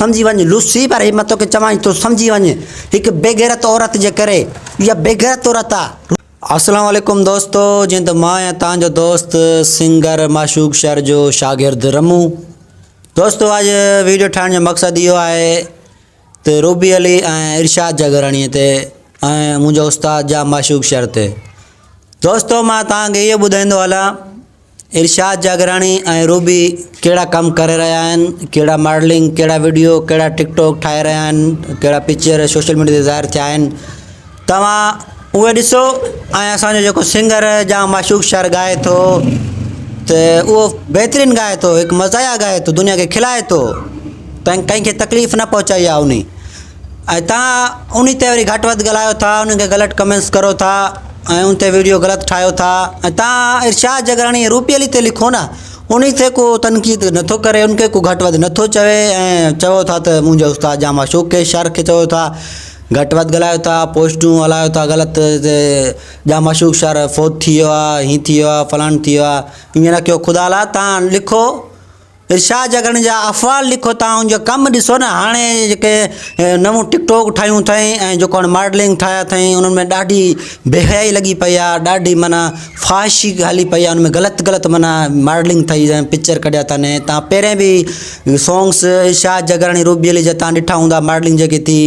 سمجهي وڃ لوسي پر هي مان توکي چوان تون سمجهي وڃ هڪ بيغيرت عورت جي ڪري اها بيغيرت عورت آ. السلام عليڪم دوستو جيئن ته مان آهيان توهان جو دوست سنگر معشوق شر جو شاگرد رمو دوستو اڄ ويڊيو ٺاهڻ جو مقصد اهو آهي ته روبي علي ۽ ارشاد جاگراڻي تي ۽ منهنجو استاد جا معشوق شر تي دوستو مان توهان کي اهو ٻڌائيندو هلان ارشاد جاگراڻي ۽ روبي ڪهڙا ڪم ڪري رهيا آهن ڪهڙا ماڊلنگ ڪهڙا وڊيو ڪهڙا ٽڪ ٽاڪ ٺاهي رهيا آهن ڪهڙا پڪچر سوشل ميڊيا تي ظاهر ٿيا آهن توهان اهي ڏسو ۽ اسانجو جيڪو سنگر جا معشوق شر ڳائي ٿو ته اهو بهترين ڳائي ٿو هڪ مزايا ڳائي ٿو دنيا کي کلائي ٿو ڪنهن کي تڪليف نه پهچائي آهي انهي ۽ توهان انهي تي وري گهٽ وڌ ڳالهايو ٿا انهن کي غلط ڪمينٽس ڪرو ٿا ۽ ان تي ويڊيو غلط ٺاهيو ٿا ۽ توهان ارشاد جگراڻي روپي علي تي لکو نه انهي تي ڪو تنقيد نٿو ڪري ان کي ڪو گهٽ وڌ نٿو چوي ۽ چئو ٿا ته منهنجو استاد جام اشوڪ کي شر کي چئو ٿا گهٽ وڌ ڳالهايو ٿا پوسٽون هلايو ٿا غلط جام اشوڪ شر فوت ٿي ويو آهي هي ٿي ويو آهي فلان ٿي ويو آهي ائين نه ڪيو خدا لاء توهان لکو ارشاد جڳڻ جا افعال لکو تان ان جو ڪم ڏسو نه هاڻي جيڪي نئون ٽڪ ٽاڪ ٺاهيون اٿائين ۽ جيڪو هاڻي ماڊلنگ ٺاهيا اٿائين انهن ۾ ڏاڍي بي حيائي لڳي پئي آهي ڏاڍي معنيٰ فحاشي هلي پئي آهي ان ۾ غلط غلط معنيٰ ماڊلنگ ٺهي ۽ پڪچر ڪڍيا اٿن تان پهرين به سانگس ارشاد جڳراڻي روبي علي جا تان ڏٺا هوندا ماڊلنگ جيڪي ٿي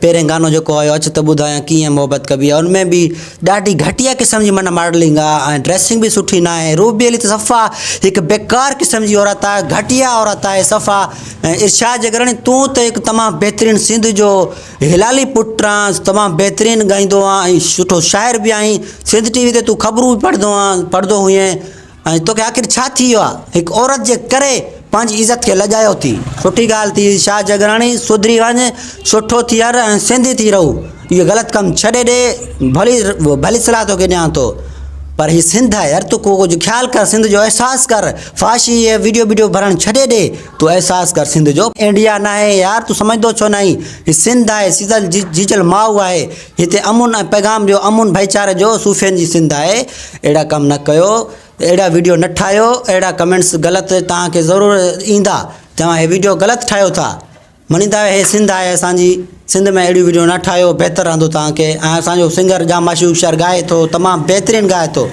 پهرين گانو جيڪو آيو اچ ته ٻڌايان ڪيئن محبت ڪبي آ ان ۾ به ڏاڍي گهٽيا قسم جي معنيٰ ماڊلنگ آ ۽ ڊريسنگ به سٺي نه آهي روبي علي ته صفا هڪ بيڪار قسم جي عورت آ گهٽيا عورت آهي صفا ۽ ارشاد جگراڻي تون ته هڪ تمام بهترين سنڌ جو هلالي پٽ آن تمام بهترين ڳائيندو آن ۽ سٺو شاعر به آهين سنڌ ٽي وي تي تون خبرون به پڙهندو آن پڙهندو هئين ۽ توکي آخر ڇا ٿي ويو آ؟ هڪ عورت جي ڪري پنهنجي عزت کي لڄايو ٿي. سٺي ڳالهه ٿي شاهه جڳراڻي سڌري وڃ سٺو ٿي هر ۽ سنڌي ٿي رهو اهو غلط ڪم ڇڏي ڏي ڀلي ڀلي صلاح توکي ڏيان ٿو پر هي سنڌ آهي يار تون ڪو ڪجهه خيال ڪر سنڌ جو احساس ڪر فحاشي اهي ويڊيو ويڊيو ڀرڻ ڇڏي ڏي تون احساس ڪر سنڌ جو انڊيا ناهي يار تون سمجهندو ڇو ناهين هي سنڌ آهي سيزل جيجل ماء آهي هتي امن ۽ پيغام ڏيو امن ڀائيچاري جو صوفين جي سنڌ آهي اهڙا ڪم نه ڪيو اهڙا ويڊيو نه ٺاهيو اهڙا ڪمينٽس غلط توهان کي ضرور ايندا توهان هي ويڊيو غلط ٺاهيو ٿا مڃيندا هي سنڌ آهي اسان جي سنڌ ۾ اهڙيون ويڊيو نه ٺاهيو بهتر رهندو توهان کي ۽ اسان جو سنگر ڄام معشوق شر ڳائي ٿو تمام بهترين ڳائي ٿو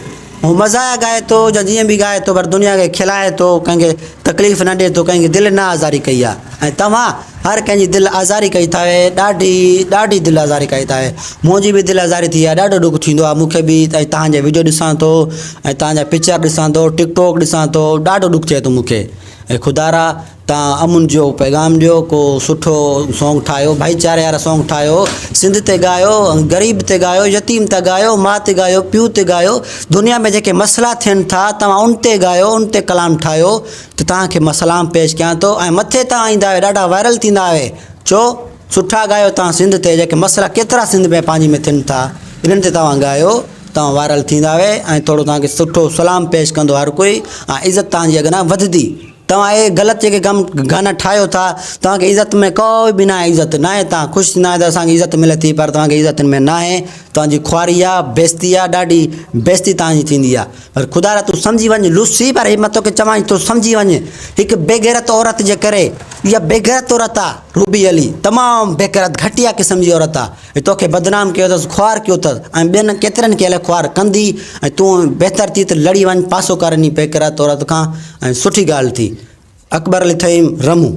هو مزايا ڳائي ٿو يا جيئن به ڳائي ٿو پر دنيا کي کلائي ٿو ڪنهن کي تڪليف نه ڏي ٿو ڪنهن کي دل نه آزاري ڪئي آهي ۽ توهان هر ڪنهن جي دل آزاري ڪئي اٿا ڏاڍي ڏاڍي دل آزاري ڪئي اٿا منهنجي به دل آزاري ٿي آهي ڏاڍو ڏک ٿيندو آهي مون کي به ۽ توهان جا ويڊيو ڏسان ٿو ۽ توهان جا پڪچر ڏسان ٿو ٽڪ ٽاڪ ڏسان ٿو ڏاڍو ڏک ٿئي ٿو مون کي ۽ خدارا توهان امن جو پيغام ڏيو ڪو سٺو سونگ ٺاهيو ڀائيچاري وارا سونگ ٺاهيو سنڌ تي ڳايو غريب تي ڳايو يتيم تي ڳايو ماء تي ڳايو پيء تي ڳايو دنيا ۾ جيڪي مسئلا ٿين ٿا توهان ان تي ڳايو ان تي ڪلام ٺاهيو ته توهان کي مان سلام پيش ڪيان ٿو ۽ مٿي توهان ايندا آهيو ڏاڍا وائرل ٿيندا آهيو ڇو سٺا ڳايو توهان سنڌ تي جيڪي مسئلا ڪيترا سنڌ ۾ پنهنجي ۾ ٿين ٿا انهن تي توهان ڳايو توهان وائرل ٿيندا آهيو ۽ ٿورو توهان کي سٺو سلام پيش ڪندو هر ڪوئي ۽ عزت توهان جي اڳنا وڌندي توهان اهي غلط جيڪي ڪم گانا ٺاهيو ٿا توهان کي عزت ۾ ڪو به ناهي عزت ناهي توهان خوش ٿيندا آهيو ته اسان کي عزت ملي ٿي پر توهان کي عزت ان ۾ ناهي توهان جي خواري آ بيستي آ ڏاڍي بيستي توهان جي ٿيندي آ پر خدا را تون سمجهي وڃ لوسي پر هي مان توکي چوان تون سمجهي وڃ هڪ بيغيرت عورت جي ڪري اها بيغيرت عورت آ روبي علي تمام بيغيرت گهٽيا قسم جي عورت آ ۽ توکي بدنام ڪيو اٿس، خوار ڪيو اٿس ۽ ٻين ڪيترن کي الائي خوار ڪندي ۽ تون بهتر ٿي ته لڙي وڃ پاسو ڪر انهي بيقرات عورت کان ۽ سٺي ڳالهه ٿي. اڪبر علي ٿهيم، رمون.